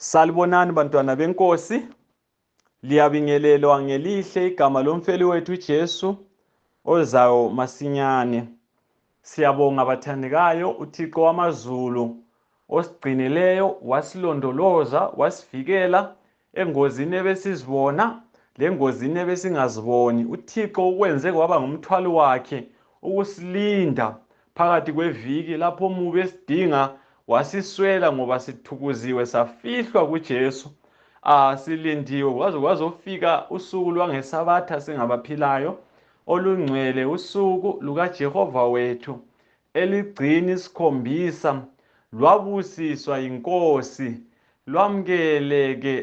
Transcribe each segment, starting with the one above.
Salibonani bantwana benkosi, liyabingelelwa ngelihle igama lomfeli wethu uJesu ozayo masinyane. Siyabonga bathandekayo uThixo wamazulu osigcinileyo, wasilondoloza, wasivikela engozini ebesizibona lengozini ebesingaziboni. uThixo ukwenze kwaba ngumthwalo wakhe ukusilinda phakathi kweviki lapho umubi esidinga wasiswela ngoba sithukuziwe safihlwa kuJesu. Silindiwe kwazofika usuku lwangesabatha singabaphilayo, olungcwele usuku lukaJehova wethu, eligcina isikhombisa, lwabusiswa yinkosi. Lwamkele,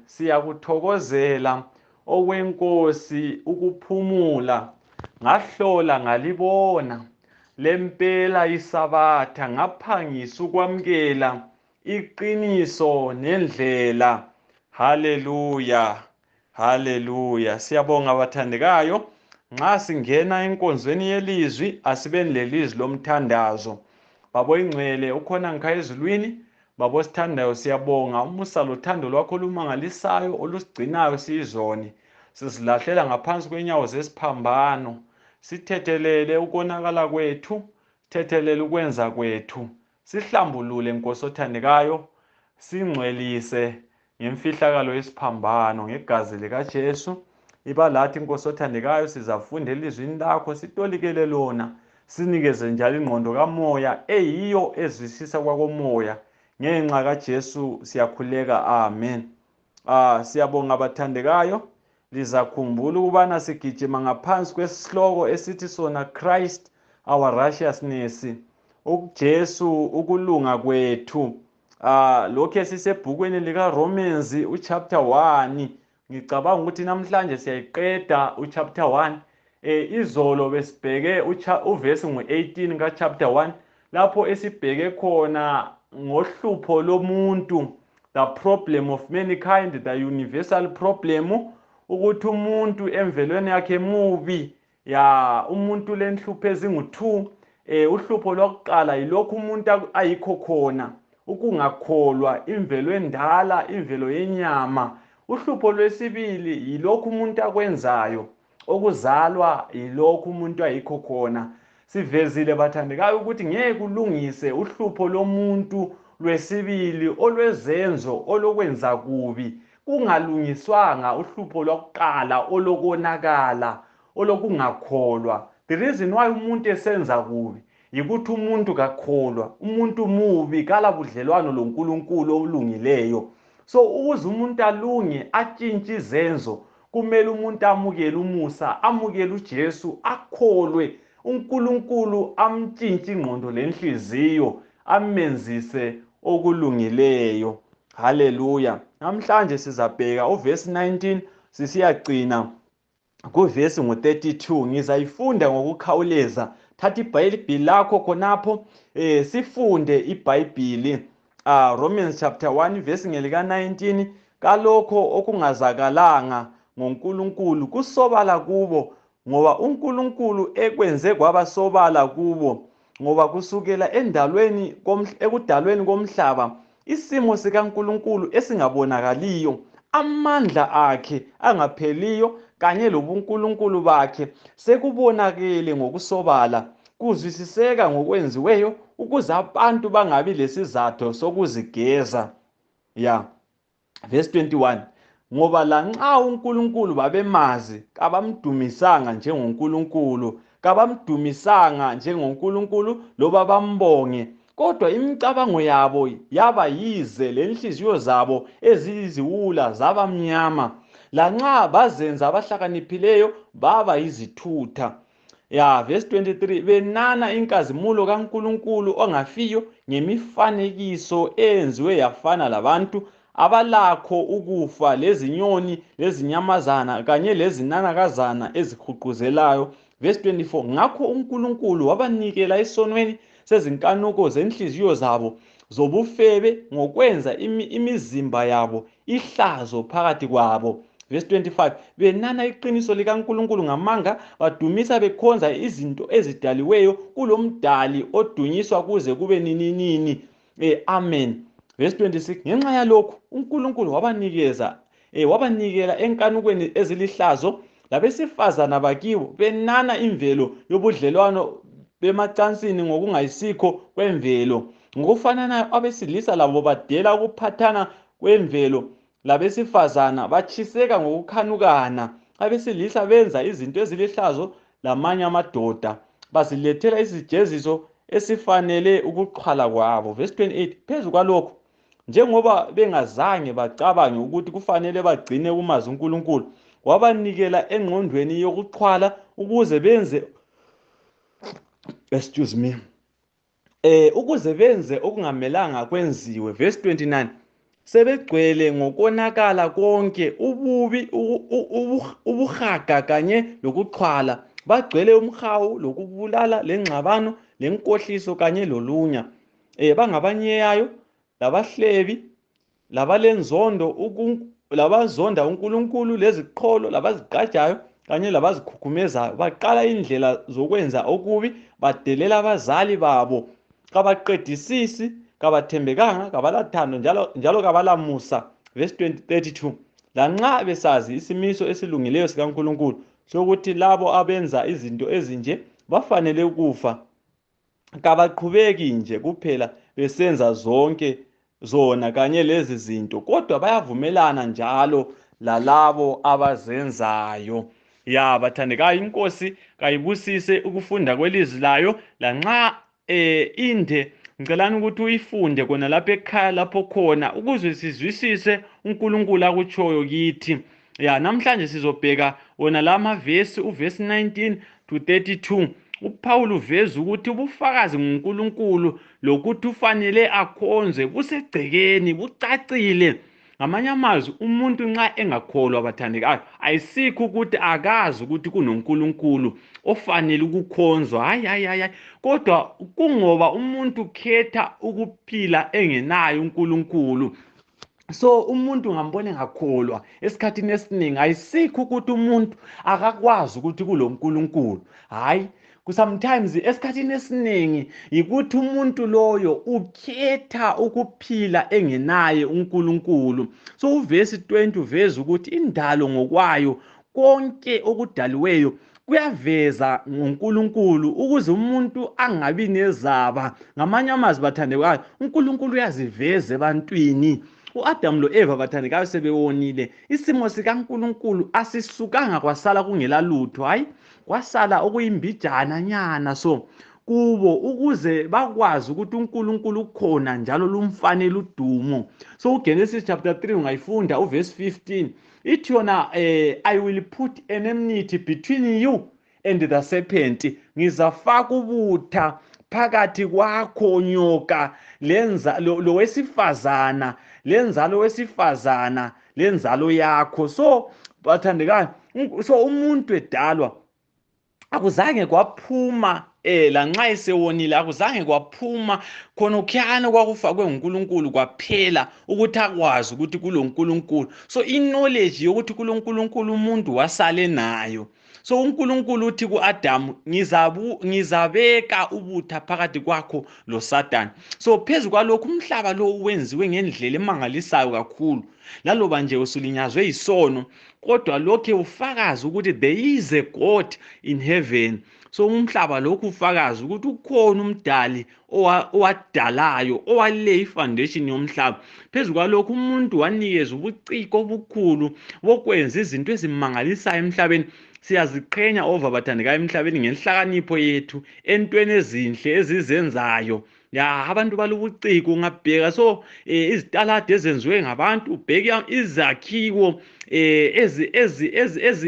siyakuthokozela okwenkosi ukuphumula. Ngahlola ngalibona lempela isabatha, ngaphangisa ukwamkela iqiniso nendlela. Haleluya, haleluya. Siyabonga bathandekayo. Nxa singena enkonzweni yelizwi, asibeni lelizwi lomthandazo. Babo ingcwele ukhona ngikha ezulwini, babo sithandayo, siyabonga umusa lothando lwakho olumangalisayo olusigcinayo siyizoni. Sisilahlela ngaphansi kwenyawo zesiphambano. Sithethelele ukonakala kwethu, sithethelele ukwenza kwethu. Sihlambulule Nkosi othandekayo, singcwelise ngemfihlakalo yesiphambano ngegazi likaJesu. Iba lathi Nkosi othandekayo, sizafunda elizwini lakho, sitolikele lona, sinikeze njalo ingqondo kamoya eyiyo ezwisisa kwakomoya. Ngenxa kaJesu siyakhuleka, amen. Siyabonga bathandekayo. Lizakhumbula ukubana sigijima ngaphansi kwesihloko esithi sona Christ our righteousness, uJesu ukulunga kwethu. Lokho esisebhukwini lika Romans uchapter 1. Ngicabanga ukuthi namhlanje siyayiqeda uchapter 1. Izolo besibheke uverse ngo-18 kachapter 1 lapho esibheke khona ngohlupho lomuntu, the problem of mankind, the universal problem, ukuthi umuntu emvelweni yakhe mubi. Umuntu lenhlupho ezingu-2. Uhlupho lokuqala yilokhu umuntu ayikho khona, ukungakholwa, imvelo endala, imvelo yenyama. Uhlupho lwesibili yilokhu umuntu akwenzayo, okuzalwa yilokhu umuntu ayikho khona. Sivezile bathandekayo ukuthi ngeke kulungise uhlupho lomuntu lwesibili olwezenzo olokwenza kubi, kungalungiswanga uhlupho lokuqala olokonakala, olokungakholwa. The reason why umuntu esenza kubi yikuthi umuntu kakholwa, umuntu mubi, kala budlelwano loNkulunkulu olungileyo. So ukuze umuntu alunge, atshintshe izenzo, kumele umuntu amukele umusa, amukele uJesu, akholwe uNkulunkulu, amtshintshe ingqondo lenhliziyo, amenzise okulungileyo. Haleluya. Namhlanje sizabheka uverse 19 sisiyagcina kuverse ngo-32. Ngizayifunda ngokukhawuleza. Thatha iBhayibhili lakho khonapho sifunde iBhayibhili. Romans chapter 1 verse ngelika 19. Kalokho okungazakalanga ngoNkulunkulu kusobala kubo, ngoba uNkulunkulu ekwenze kwabasobala kubo. Ngoba kusukela ekudalweni komhlaba, isimo sikaNkulunkulu esingabonakaliyo, amandla akhe angapheliyo kanye lobuNkulunkulu bakhe sekubonakele ngokusobala, kuzwisiseka ngokwenziweyo, ukuze abantu bangabi lesizathu sokuzigeza. Verse 21. Ngoba lanxa uNkulunkulu babemazi, kabamdumisanga njengoNkulunkulu, kabamdumisanga njengoNkulunkulu loba bambonge, kodwa imicabango yabo yaba yize lenhliziyo zabo eziyiziwula zaba mnyama. Lanxa bazenza abahlakaniphileyo baba yizithutha. Verse 23. Benana inkazimulo kaNkulunkulu ongafiyo ngemifanekiso eyenziwe yafana labantu, abalakho ukufa, lezinyoni, lezinyamazana kanye lezinanakazana ezihuquzelayo. Verse 24. Ngakho uNkulunkulu wabanikela esonweni sezinkanuko zenhliziyo zabo zobufebe, ngokwenza imizimba yabo ihlazo phakathi kwabo. Verse 25. Benana iqiniso likaNkulunkulu ngamanga, badumisa bekhonza izinto ezidaliweyo kulomdali odunyiswa kuze kube nininini. Amen. verse 26, ngenxa yalokhu uNkulunkulu wabanikela enkanukweni ezilihlazo labesifazana bakibo benana imvelo yobudlelwano bemacansini ngokungayisikho kwemvelo. Ngokufananayo abesilisa labo badela ukuphathana kwemvelo labesifazana batshiseka ngokukhanukana. Abesilisa benza izinto ezilihlazo lamanye amadoda bazilethela isijeziso esifanele ukuxhwala kwabo. Verse 28, phezu kwalokho njengoba bengazange bacabange ukuthi kufanele bagcine umazi uNkulunkulu, wabanikela engqondweni yokuxhwala ukuze benze ukuze benze okungamelanga kwenziwe. Verse 29, sebegcwele ngokonakala konke, ububi, ubuhaga kanye lokuxhwala, bagcwele umhawu lokubulala lengxabano lenkohliso kanye lolunya. Bangabanyeyayo, labahlebi, labalenzondo, labazonda uNkulunkulu, leziqholo, labazigqajayo kanye labazikhukhumeza, baqala indlela zokwenza okubi, badelela abazali babo, kabaqedisisi, kabathembekanga, kabalathando njalo kabalamusa. Verse 32, lanxa besazi isimiso esilungileyo sikaNkulunkulu sokuthi labo abenza izinto ezinje bafanele ukufa, kabaqhubeki nje kuphela besenza zona kanye lezi zinto, kodwa bayavumelana njalo lalabo abazenzayo. Ya bathandekayo, inkosi kayibusise ukufunda kwelizwi layo. Lanxa inde, ngicelani ukuthi uyifunde khona lapha ekhaya lapho khona ukuze sizwisise uNkulunkulu akutshoyo kithi. Ya namhlanje sizobheka wona lama verse, uverse 19 to 32. uPaul uveza ukuthi ubufakazi ngoNkulunkulu lokuthi ufanele akhonzwe busegcekeni, bucacile. Ngamanye amazwi, umuntu nxa engakholwa bathandekayo, ayisikho ukuthi akazi ukuthi kunoNkulunkulu ofanele ukukhonzwa. Hayi, kodwa kungoba umuntu khetha ukuphila engenayo uNkulunkulu. So umuntu ngambona engakholwa esikhathini esiningi, ayisikho ukuthi umuntu akakwazi ukuthi kuloNkulunkulu. Hayi, sometimes esikhathini esiningi yikuthi umuntu loyo ukhetha ukuphila engenaye uNkulunkulu. So uverse 20 uveza ukuthi indalo ngokwayo konke okudaliweyo kuyaveza ngoNkulunkulu ukuze umuntu angabi nezaba. Ngamanye amazwi bathandekayo, uNkulunkulu uyaziveza ebantwini. uAdam lo-Eva bathandekayo sebewonile, isimo sikaNkulunkulu asisukanga kwasala kungela lutho. Hayi, kwasala okuyimbijana nyana so kubo, ukuze bakwazi ukuthi uNkulunkulu ukhona njalo lumfanele udumo. So uGenesis chapter 3 ungayifunda uverse 15 ithi yona I will put enmity between you and the serpent, ngizafaka ubutha phakathi kwakho nyoka lowesifazana, lenzalo wesifazana lenzalo yakho. So bathandekayo, so umuntu edalwa akuzange kwaphuma lanxa esewonile, akuzange kwaphuma khonokhiyana kwakufakwe nguNkulunkulu kwaphela ukuthi akwazi ukuthi kuloNkulunkulu. So iknowledge yokuthi kuloNkulunkulu umuntu wasale nayo. So uNkulunkulu uthi kuAdam, ngizabeka ubutha phakathi kwakho loSathane. So phezu kwalokho umhlaba lo wenziwe ngendlela emangalisayo kakhulu, laloba nje usulinyazwe yisono, kodwa lokho ufakazi ukuthi there is a God in heaven. So umhlaba lokhu ufakazi ukuthi ukhona umdali owadalayo, owale ifoundation yomhlaba. Phezu kwalokho umuntu wanikezwa ubuciko obukhulu bokwenza izinto ezimangalisayo emhlabeni. Siyaziqhenya over bathandekayo emhlabeni ngenhlakanipho yethu entweni ezinhle ezizenzayo. Ya abantu balobuciko ungabheka so izitalade ezenziwe ngabantu, ubheka izakhiwo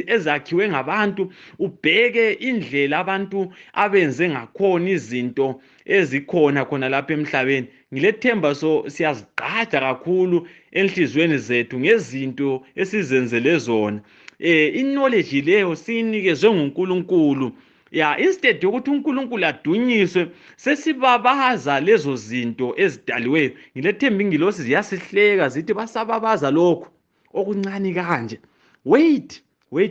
ezakhiwe ngabantu, ubheke indlela abantu abenze ngakhona izinto ezikhona khona lapha emhlabeni. Ngilethemba so siyazigqaja kakhulu enhlizweni zethu ngezinto esizenzele zona. Iknowledge leyo siyinikezwe nguNkulunkulu. Ya instead yokuthi uNkulunkulu adunyiswe, sesibabaza lezo zinto ezidaliweyo. Ngilethemba ingilosi ziyasihleka zithi basababaza lokho okuncane kanje. Wait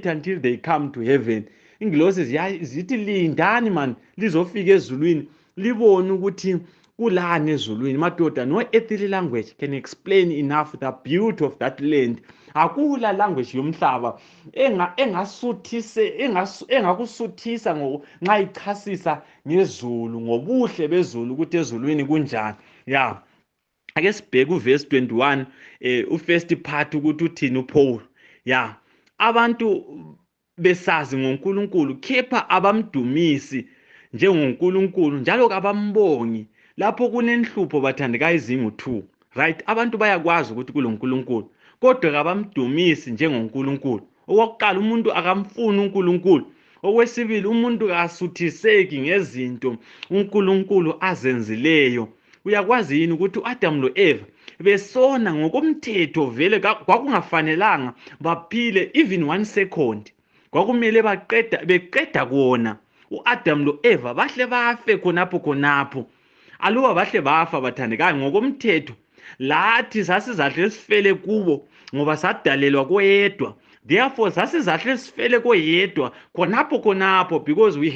until they come to heaven. Ingilosi zithi lindani man lizofika ezulwini libone ukuthi kulani ezulwini madoda. No earthly language can explain enough the beauty of that land. Akula language yomhlaba engakusuthisa nxa ichasisa ngezulu, ngobuhle bezulu ukuthi ezulwini kunjani. Ya, ake sibheke uverse 21 ufirst part ukuthi uthini uPaul. Ya, abantu besazi ngoNkulunkulu kepha abamdumisi njengoNkulunkulu njalo kabambongi. Lapho kunenhlupho bathandekayo izingu-2, right? Abantu bayakwazi ukuthi kuloNkulunkulu kodwa kabamdumisi njengoNkulunkulu. Okokuqala, umuntu akamfuni uNkulunkulu. Okwesibili, umuntu kasuthiseki ngezinto uNkulunkulu azenzileyo. Uyakwazi yini ukuthi uAdam loEva besona ngokomthetho vele kwakungafanelanga baphile even 1 second. Kwakumele beqeda kona. uAdam loEva bahle bafe khonapho. Aluba bahle bafa bathandekayo ngokomthetho, lathi sasizahle sifele kubo ngoba sadalelwa koyedwa. Therefore sasizahle sifele koyedwa khonapho because we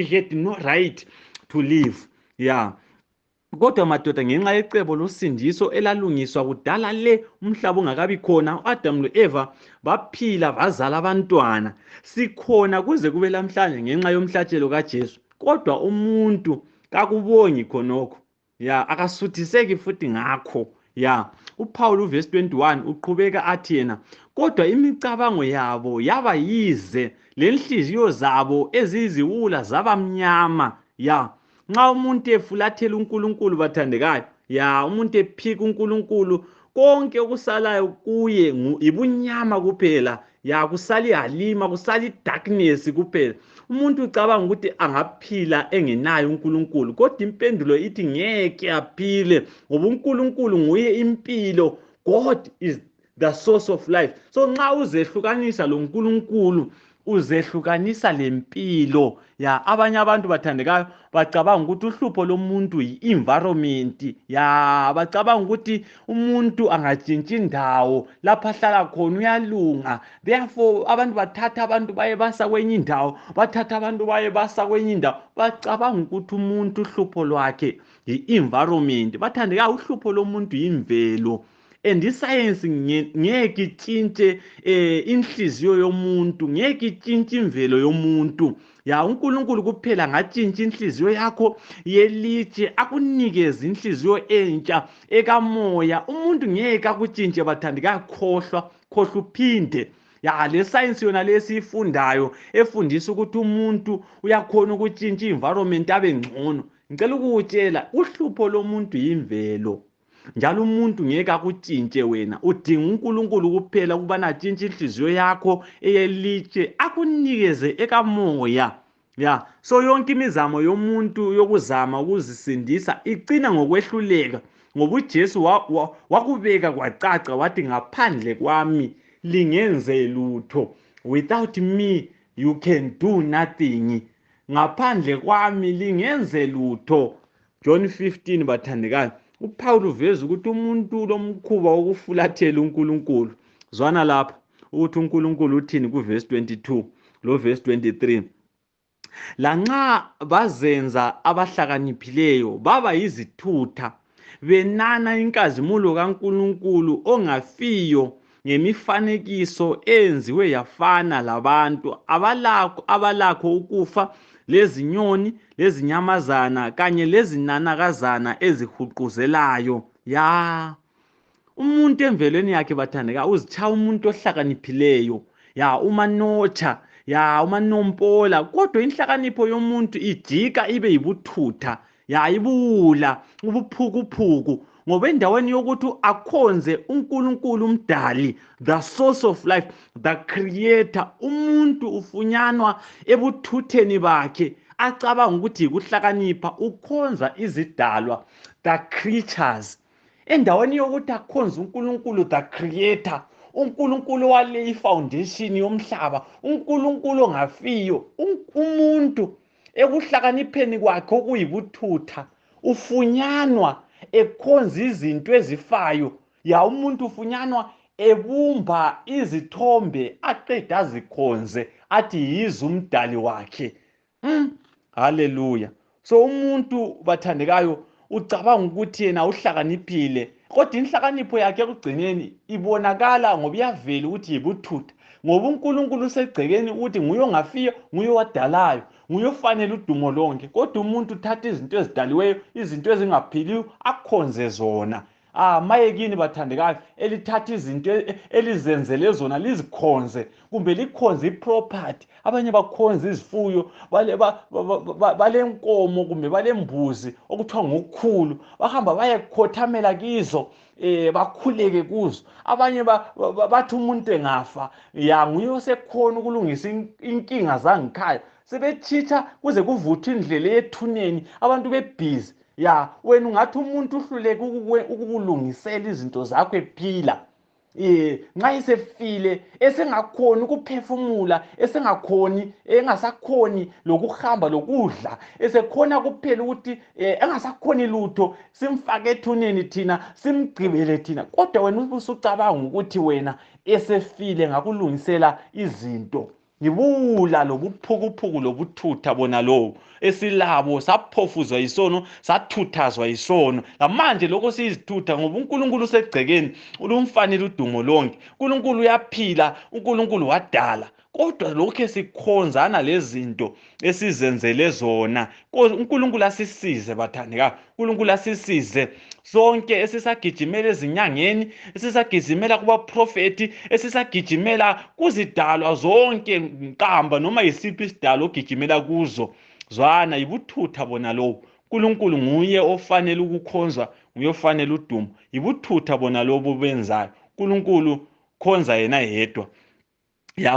had no right to live. Yeah. Kodwa madoda, ngenxa yecebo losindiso elalungiswa kudala le umhlaba ungakabi khona, uAdam loEva baphila bazala abantwana. Sikhona kuze kube lamhlanje ngenxa yomhlatshelo kaJesu. Kodwa umuntu kakubongi khonokho. Ya, akasuthiseki futhi ngakho. Ya, uPaul uverse 21 uqhubeka athi yena, kodwa imicabango yabo yaba yize, lenhliziyo zabo eziyiziwula zaba mnyama. Ya, nxa umuntu efulathela uNkulunkulu bathandekayo, ya, umuntu ephika uNkulunkulu, konke okusalayo kuye ibunyama kuphela. Ya, kusali halima, kusali darkness kuphela. Umuntu ucabanga ukuthi angaphila engenayo uNkulunkulu, kodwa impendulo ithi ngeke aphile ngoba uNkulunkulu nguye impilo. God is the source of life. So nxa uzehlukanisa lo uNkulunkulu uzehlukanisa lempilo. Ya, abanye abantu bathandekayo bacabanga ukuthi uhlupho lomuntu yi-environment. Ya, bacabanga ukuthi umuntu angajintshi indawo lapha ahlala khona uyalunga. Therefore abantu bathatha abantu baye basa kwenye indawo, bathatha abantu baye basa kwenye indawo. Bacabanga ukuthi umuntu uhlupho lwakhe yi-environment. Bathandekayo, uhlupho lomuntu yimvelo. And iscience ngeke itshintshe inhliziyo yomuntu, ngeke itshintshe imvelo yomuntu. Ya, uNkulunkulu kuphela ngatshintsha inhliziyo yakho yelitshe akunikeze inhliziyo entsha ekamoya. Umuntu ngeke akutshintshe bathandekayo, khohlwa uphinde. Ya, le science yona lesiyifundayo efundisa ukuthi umuntu uyakhona ukutshintsha i-environment abe ngcono. Ngicela ukutshela uhlupho lomuntu yimvelo. Njalo umuntu ngeke akutshintshe wena, udinga uNkulunkulu kuphela ukubana atshintshe inhliziyo yakho eyelitshe akunikeze ekamoya. Ya, so yonke imizamo yomuntu yokuzama ukuzisindisa igcina ngokwehluleka ngoba uJesu wakubeka kwacaca wathi ngaphandle kwami lingenze lutho. Without me you can do nothing. Ngaphandle kwami lingenze lutho. John 15 bathandekayo. uPaul uveza ukuthi umuntu lomkhuba wokufulathela uNkulunkulu. Zwana lapha ukuthi uNkulunkulu uthini kuverse 22 lo verse 23. Lanxa bazenza abahlakaniphileyo baba yizithutha, benana inkazimulo kaNkulunkulu ongafiyo ngemifanekiso enziwe yafana labantu abalakho ukufa, lezinyoni, lezinyamazana kanye lezinanakazana ezihuquzelayo. Ya, umuntu emvelweni yakhe bathandeka uzitshaya umuntu ohlakaniphileyo. Ya, umanotsha, ya, umanompola. Kodwa inhlakanipho yomuntu ijika ibe yibuthutha, ya, ibula ubuphukuphuku. Ngoba endaweni yokuthi akhonze uNkulunkulu umdali, the source of life, the creator, umuntu ufunyanwa ebuthutheni bakhe acabanga ukuthi yikuhlakanipha ukhonza izidalwa, the creatures. Endaweni yokuthi akhonze uNkulunkulu the creator, uNkulunkulu wale ifoundation yomhlaba, uNkulunkulu ongafiyo, umuntu ekuhlakanipheni kwakhe okuyibuthutha ufunyanwa ekhonza izinto ezifayo. Ya, umuntu ufunyanwa ebumba izithombe aqeda azikhonze athi yizo umdali wakhe. Haleluya. So umuntu bathandekayo ucabanga ukuthi yena uhlakaniphile, kodwa inhlakanipho yakhe ekugcineni ibonakala ngoba iyavela ukuthi yibuthutha, ngoba uNkulunkulu usegcekeni ukuthi nguye ongafiyo, nguye owadalayo, nguye ofanele udumo lonke. Kodwa umuntu uthatha izinto ezidaliweyo, izinto ezingaphiliyo, akhonze zona. Maye kini bathandekayo, elithatha izinto elizenzele zona lizikhonze, kumbe likhonze iproperty. Abanye bakhonza izifuyo, balenkomo kumbe balembuzi okuthiwa ngokukhulu, bahamba bayekhothamela kizo, bakhuleke kuzo. Abanye bathi umuntu engafa, nguye osekhona ukulungisa inkinga zangekhaya, sebetshitsha kuze kuvuthwe indlela yethuneni, abantu bebhizi. Wena ungathi umuntu uhluleke ukukulungisela izinto zakho ephila. Nxa esefile esengakhoni ukuphefumula, engasakhoni lokuhamba lokudla, esekhona kuphela ukuthi engasakhoni lutho, simfake ethuneni thina, simgcibele thina. Kodwa wena ubusucabanga ukuthi wena esefile ngakulungisela izinto. Ngibula lobuphukuphuku lobuthutha bona lowo esilabo, saphofuzwa yisono, sathuthazwa yisono. Manje lokho sizithutha ngoba uNkulunkulu usegcekeni, ulumfanele udumo lonke. uNkulunkulu uyaphila, uNkulunkulu wadala. Kodwa lokho esikhonzana lezinto esizenzele zona, uNkulunkulu asisize bathandekayo, uNkulunkulu asisize. Sonke esisagijimela ezinyangeni, esisagijimela kubaprofeti, esisagijimela kuzidalwa zonke nkamba noma yisiphi isidalo ogijimela kuzo, zwana yibuthutha bona lobo. uNkulunkulu nguye ofanele ukukhonzwa, nguye ofanele udumo. Yibuthutha bona lobo benzayo. uNkulunkulu khonza yena yedwa.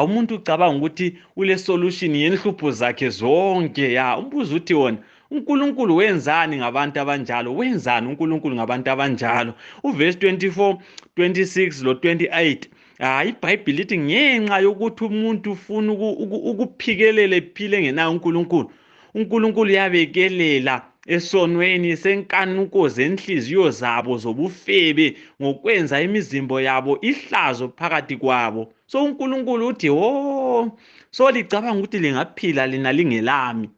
Umuntu ucabanga ukuthi ule solution yenhlupho zakhe zonke. Umbuzo uthi wona uNkulunkulu wenzani ngabantu abanjalo? Wenzani uNkulunkulu ngabantu abanjalo? Uverse 24, 26 lo 28. iBhayibheli lithi ngenxa yokuthi umuntu ufuna ukuphikelela ephile engenayo uNkulunkulu, uNkulunkulu uyabekelela esonweni senkanuko zenhliziyo zabo zobufebe ngokwenza imizimbo yabo ihlazo phakathi kwabo. So uNkulunkulu uthi so licabanga ukuthi lingaphila lina lingelami,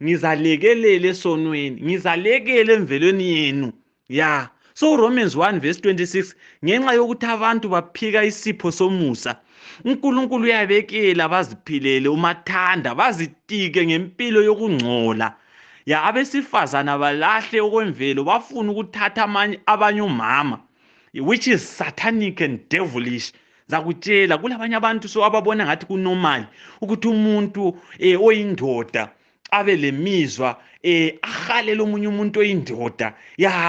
ngizalekelela esonweni, ngizalekela emvelweni yenu. So Romans 1 verse 26, ngenxa yokuthi abantu baphika isipho somusa, uNkulunkulu uyabekela baziphilele umathanda, bazitike ngempilo yokungcola. Abesifazana balahle okwemvelo, bafuna ukuthatha abanye umama, which is satanic and devilish. Zakutshela kulabanye abantu so ababona ngathi kunormal ukuthi umuntu oyindoda abe lemizwa ahalele omunye umuntu oyindoda,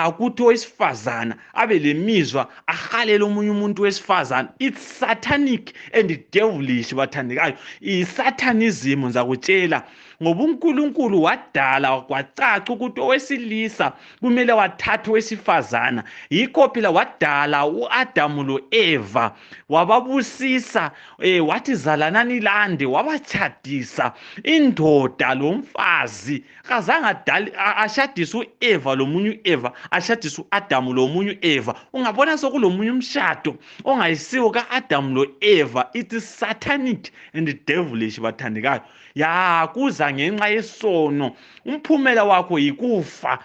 ukuthi owesifazana abe lemizwa ahalele omunye umuntu wesifazana. It's satanic and devilish bathandekayo, isatanism. Ngizakutshela ngoba uNkulunkulu wadala kwacaca ukuthi owesilisa kumele wathatha owesifazana. Yikho phela wadala uAdamu loEva, wababusisa, wathi zalanani lande, wabachadisa. Indoda lomfazi kazange ashadise uEva lomunye uEva, ashadise uAdamu lomunye uEva. Ungabona sokulomunye umshado ongayisiwo kaAdamu loEva. It's satanic and devilish bathandekayo. Kuza ngenxa yesono. Umphumela wakho yikufa.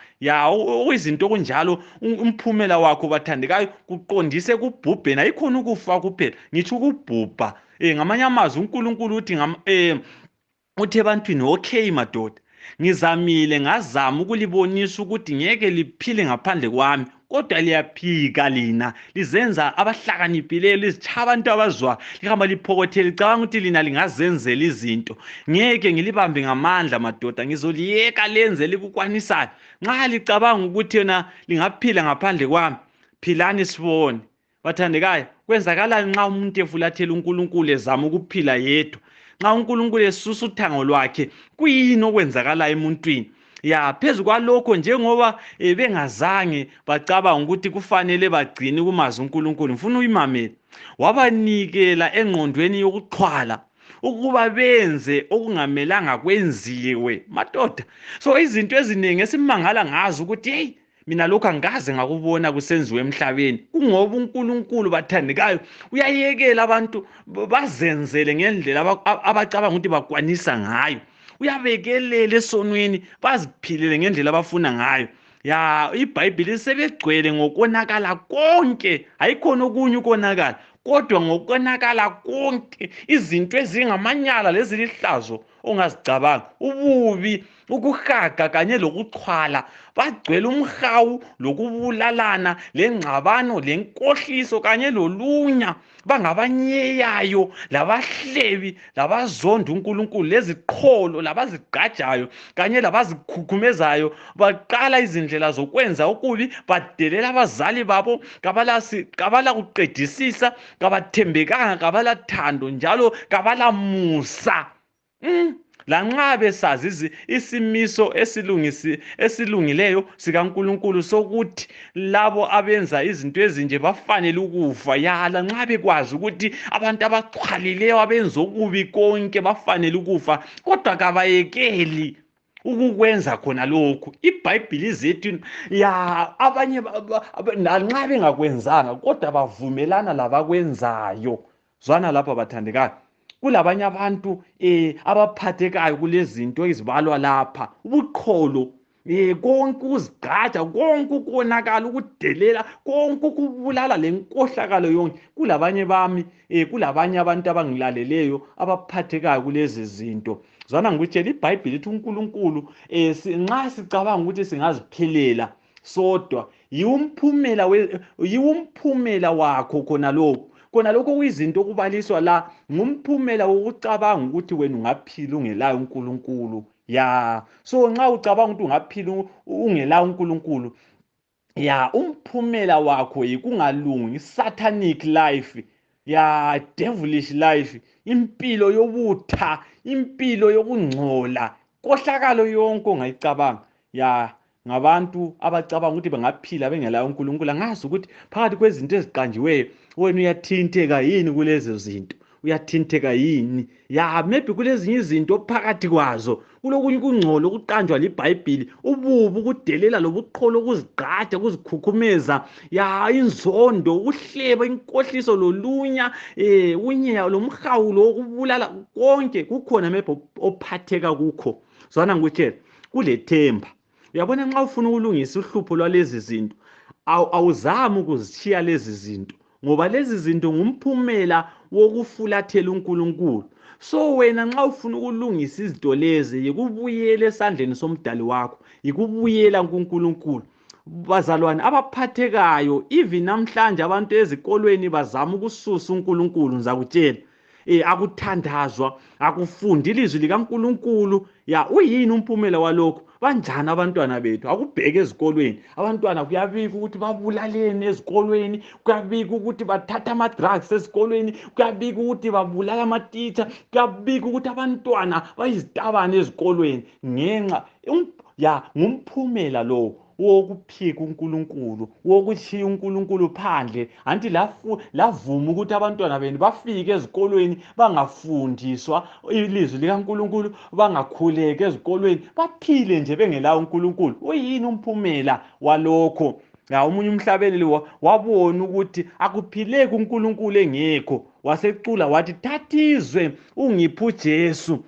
Izinto kunjalo umphumela wakho bathandekayo kuqondise kubhubhena. Ikhona ukufa kuphela, ngitsho ukubhubha. Ngamanye amazwi uNkulunkulu uthi ebantwini, okay madoda, ngizamile ngazama ukulibonisa ukuthi ngeke liphile ngaphandle kwami, kodwa liyaphika lina, lizenza abahlakaniphileyo, lizitshaya abantu abazwa, lihamba liphokothela licabanga ukuthi lina lingazenzela izinto. Ngeke ngilibambe ngamandla madoda, ngizoliyeka lenze likukwanisayo. Nxa licabanga ukuthi yena lingaphila ngaphandle kwami, philani sibone. Bathandekayo, kwenzakalani nxa umuntu efulathela uNkulunkulu ezama ukuphila yedwa? Nxa uNkulunkulu esusa uthango lwakhe, kuyini okwenzakala emuntwini? Phezu kwalokho, njengoba bengazange bacabanga ukuthi kufanele bagcine kumazi uNkulunkulu, ngifuna uyimamele, wabanikela engqondweni yokuxhwala ukuba benze okungamelanga kwenziwe madoda. So izinto eziningi esimangala ngazo ukuthi mina lokho angikaze ngakubona kusenziwe emhlabeni, kungoba uNkulunkulu bathandekayo uyayekela abantu bazenzele ngendlela abacabanga ukuthi bakwanisa ngayo. Uyabekelela esonweni, baziphilele ngendlela abafuna ngayo. ya iBhayibheli sebegcwele ngokonakala konke, ayikhona okunye ukonakala kodwa ngokonakala konke, izinto ezingamanyala lezilihlazo ongazicabanga, ububi, ukuhaga kanye lokuxhwala, bagcwele umhawu lokubulalana lengxabano lenkohliso kanye lolunya, bangabanyeyayo labahlebi labazonda uNkulunkulu leziqholo labazigqajayo kanye labazikhukumezayo, baqala izindlela zokwenza okubi, badelela abazali babo, kabala kuqedisisa, kabathembekanga, kabalathando njalo kabalamusa. Lanxa besazi isimiso esilungileyo sikaNkulunkulu sokuthi labo abenza izinto ezinje bafanele ukufa, lanxa bekwazi ukuthi abantu abaxhwalileyo abenza okubi konke bafanele ukufa, kodwa kabayekeli ukukwenza khona lokhu. iBhayibheli zethu abanye lanxa bengakwenzanga kodwa bavumelana labakwenzayo. Zwana lapha bathandekayo, kulabanye abantu abaphathekayo kulezinto ezibalwa lapha, ubuqholo, konke ukuzigqaja, konke ukonakala, ukudelela, konke ukubulala lenkohlakalo yonke. Kulabanye abantu abangilaleleyo abaphathekayo kulezi zinto. Zwana ngikutshela, iBhayibheli lithi uNkulunkulu nxa sicabanga ukuthi singaziphilela sodwa, yiwumphumela wakho khona lokho kuyizinto okubaliswa la, ngumphumela wokucabanga ukuthi wena ungaphila ungelayo uNkulunkulu. So nxa ucabanga ukuthi ungaphila ungelayo uNkulunkulu, umphumela wakho yikungalungi, satanic life, devilish life, impilo yobutha, impilo yokungcola, kohlakalo yonke ongayicabanga. Ngabantu abacabanga ukuthi bangaphila bengelayo uNkulunkulu. Angazi ukuthi phakathi kwezinto eziqanjiweyo wena uyathinteka yini kulezo zinto, uyathinteka yini? Maybe kulezinye izinto phakathi kwazo kulokunye ukungcola okuqanjwa liBhayibheli, ububi, ukudelela lobuqholo, ukuzigqaja, ukuzikhukhumeza, inzondo, ukuhleba, inkohliso lolunya, unyeya lomhawulo wokubulala, konke kukhona maybe ophatheka kukho. Zwana ngikutshela, kulethemba. Uyabona, nxa ufuna ukulungisa uhlupho lwalezi zinto, awuzami ukuzishiya lezi zinto, ngoba lezi zinto ngumphumela wokufulathela uNkulunkulu. So wena nxa ufuna ukulungisa izinto lezi, yikubuyela esandleni somdali wakho, yikubuyela kuNkulunkulu. Bazalwane abaphathekayo, even namhlanje abantu ezikolweni bazama ukususa uNkulunkulu, ngizakutshela. Akuthandazwa, akufundi ilizwi likaNkulunkulu. Uyini umphumela walokho? Banjani abantwana bethu? Akubheke ezikolweni, abantwana kuyabika ukuthi babulalene ezikolweni, kuyabika ukuthi bathatha ama-drugs ezikolweni, kuyabika ukuthi babulala amatitsha, kuyabika ukuthi abantwana bayizitabane ezikolweni. Ngumphumela lowo wokuphika uNkulunkulu, wokutshiya uNkulunkulu phandle. Anti lavuma ukuthi abantwana benu bafike ezikolweni bangafundiswa ilizwi likaNkulunkulu, bangakhuleki ezikolweni, baphile nje bengelawo uNkulunkulu. Uyini umphumela walokho? Omunye umhlabeleli wabona ukuthi akuphileki uNkulunkulu engekho, wasecula wathi, thathizwe ungiphe uJesu,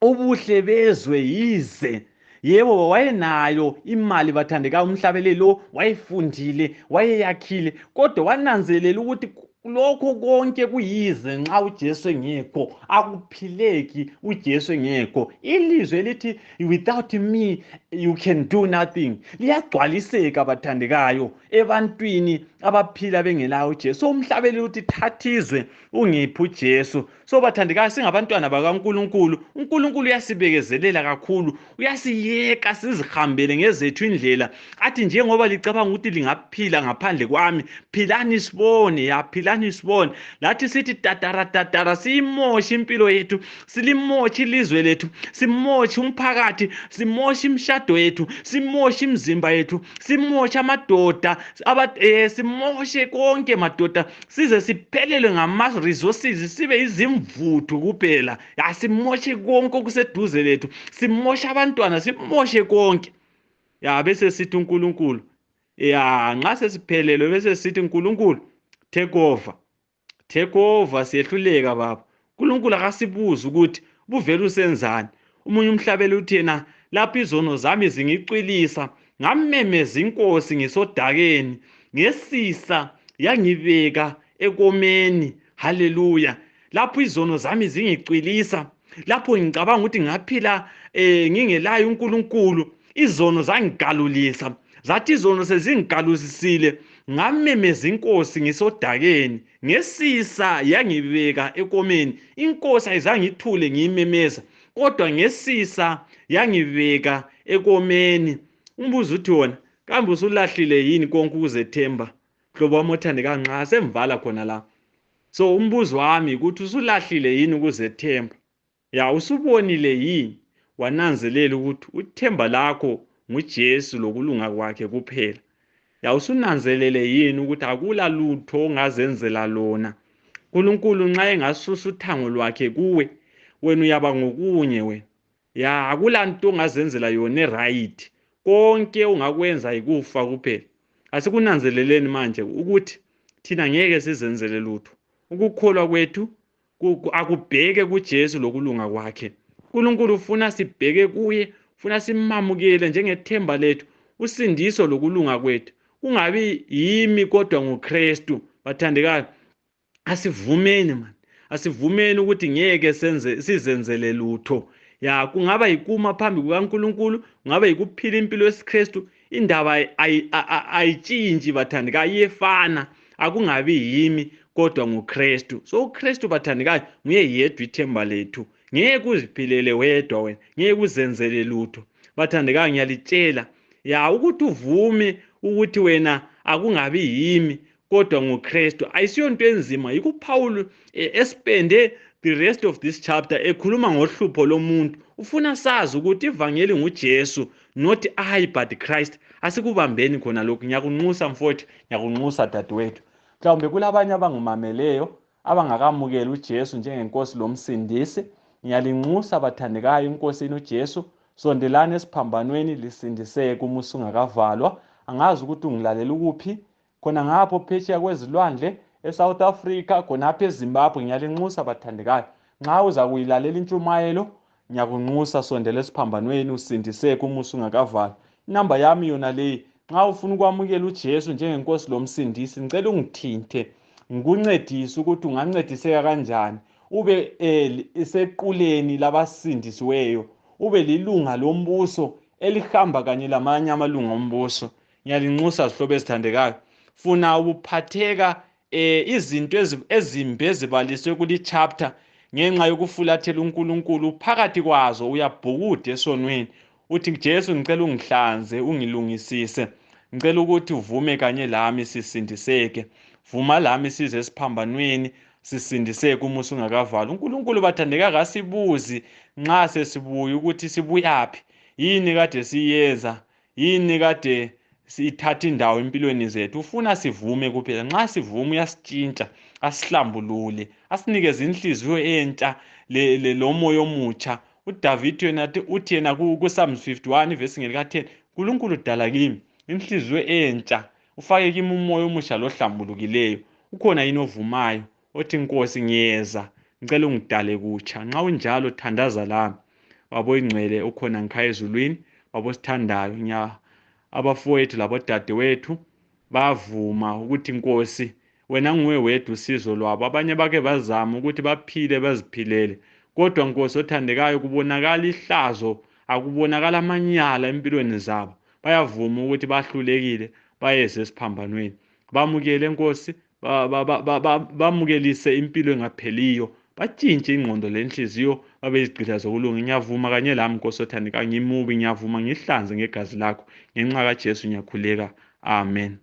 ubuhle bezwe yize. Yebo, wayenayo imali bathandekayo, umhlabeleli lo wayefundile, wayeyakhile, kodwa wananzelela ukuthi lokho konke kuyize nxa uJesu engekho, akuphileki uJesu engekho. Ilizwi elithi without me you can do nothing liyagcwaliseka bathandekayo ebantwini abaphila bengelayo uJesu. So umhlabeleli uthi thathizwe ungiphe uJesu. So bathandekayo, singabantwana bakaNkulunkulu, uNkulunkulu uyasibekezelela kakhulu, uyasiyeka sizihambele ngezethu indlela, athi njengoba licabanga ukuthi lingaphila ngaphandle kwami, philani sibone. Philani sibone. Lathi sithi tatara siyimoshe impilo yethu, silimoshe ilizwe lethu, simoshe umphakathi, simoshe imishado yethu, simoshe imizimba yethu, simoshe amadoda, simoshe konke madoda, size siphelelwe ngama-resources, sibe izimvuthu kuphela. Simoshe konke okuseduze lethu, simoshe abantwana, simoshe konke. Bese sithi uNkulunkulu, nxa sesiphelelwe bese sithi uNkulunkulu, take over, siyehluleka baba. uNkulunkulu akasibuza ukuthi buvele usenzani. Omunye umhlabeleli uthi yena lapho izono zami zingicwilisa, ngamemeza inkosi ngisodakeni, ngesisa yangibeka ekomeni. Haleluya. Lapho izono zami zingicwilisa, lapho ngicabanga ukuthi ngaphila ngingelaye uNkulunkulu, izono zangigalulisa. Zathi izono sezingigalulisile, ngamemeza inkosi ngisodakeni, ngesisa yangibeka ekomeni. Inkosi ayizange ithule ngiyimemeza, kodwa ngesisa yangibeka ekomeni. Umbuzo uthi wona, kambe usulahlile yini konke ukuzethemba? Mhlobo wami othandekayo, nxa semvala khona la. So umbuzo wami ukuthi usulahlile yini ukuzethemba? Ya, usubonile yini, wananzelela ukuthi uthemba lakho nguJesu lokulunga kwakhe kuphela? Ya, usunanzelele yini ukuthi akula lutho ongazenzela lona? uNkulunkulu nxa engasusa uthango lwakhe kuwe, wena uyaba ngokunye wena. Ya, akula nto ongazenzela yona right. Konke ungakwenza ikufa kuphela. Asikunanzeleleni manje ukuthi thina ngeke sizenzele lutho. Ukukholwa kwethu akubheke kuJesu lokulunga kwakhe. uNkulunkulu ufuna sibheke kuye, ufuna simamukele njengethemba lethu, usindiso lokulunga kwethu. Kungabi yimi kodwa nguKristu. Bathandekayo, asivumeni man, asivumeni ukuthi ngeke sizenzele lutho. Ya, kungaba yikuma phambi kukaNkulunkulu, kungaba yikuphila impilo yesiKristu, indaba ayitshintshi bathandekayo, iyefana. Akungabi yimi kodwa nguKristu. So uKristu bathandekayo nguye yedwa ithemba lethu. Ngeke uziphilele wedwa wena, ngeke uzenzele lutho. Bathandekayo, ngiyalitshela ya ukuthi uvume ukuthi wena akungabi yimi kodwa nguKristu ayisiyonto enzima. Yikho uPaul espende the rest of this chapter ekhuluma ngohlupho lomuntu. Ufuna sazi ukuthi ivangeli nguJesu, not I but Christ. Asikubambeni khona lokhu. Ngiyakunxusa mfowethu, ngiyakunxusa dadewethu. Mhlawumbe kulabanye abangumameleyo abangakamukeli uJesu njengenkosi lomsindisi. Ngiyalinxusa bathandekayo enkosini uJesu, sondelani esiphambanweni lisindiseke uma usungakavalwa. Angazi ukuthi ungilalela ukuphi, khona ngapho phesheya kwezilwandle eSouth Africa, khonapha eZimbabwe. Ngiyalinxusa bathandekayo, nxa uza kuyilalela intshumayelo, ngiyakunxusa sondela esiphambanweni usindiseke uma usungakavalwa. Inamba yami yona leyi. Nxa ufuna ukwamukela uJesu njengenkosi lomsindisi, ngicela ungithinte ngikuncedise ukuthi ungancediseka kanjani ube esequleni labasindisiweyo, ube lilunga lombuso elihamba kanye lamanye amalunga ombuso. Ngiyalinxusa zihlobo ezithandekayo, funa ubuphatheka izinto ezimbi ezibaliswe kuli chapter ngenxa yokufulathela uNkulunkulu. Phakathi kwazo uyabhukuda esonweni, uthi Jesu ngicela ungihlanze ungilungisise, ngicela ukuthi uvume kanye lami sisindiseke, vuma lami size esiphambanweni sisindiseke uma usungakavalwa. uNkulunkulu bathandeka akasibuzi nxa sesibuya ukuthi sibuyaphi, yini kade siyenza, yini kade sithatha indawo empilweni zethu. Ufuna sivume kuphela. Nxa sivume uyasitshintsha, asihlambulule, asinikeze inhliziyo entsha lomoya omutsha. uDavid uthi yena kuPsalms 51 verse ngelika10, uNkulunkulu dala kimi inhliziyo entsha, ufake kimi umoya omusha lohlambulukileyo. Ukhona yini ovumayo othi Nkosi ngiyeza, ngicela ungidale kutsha? Nxa unjalo thandaza lami. Babo ingcwele ukhona ngikhaya ezulwini, babo sithandayo, abafowethu labodadewethu bavuma ukuthi Nkosi wena nguwe wedwa usizo lwabo. Abanye bake bazama ukuthi baphile baziphilele, kodwa Nkosi othandekayo kubonakala ihlazo, akubonakala amanyala empilweni zabo. Bayavuma ukuthi bahlulekile, bayeze esiphambanweni. Bamukele Nkosi, bamukelise impilo engapheliyo, batshintshe ingqondo lenhliziyo, babe yizigqila zokulunga. Ngiyavuma kanye lami Nkosi othandekayo, ngimubi, ngiyavuma ngihlanze ngegazi lakho. Ngenxa kaJesu ngiyakhuleka. Amen.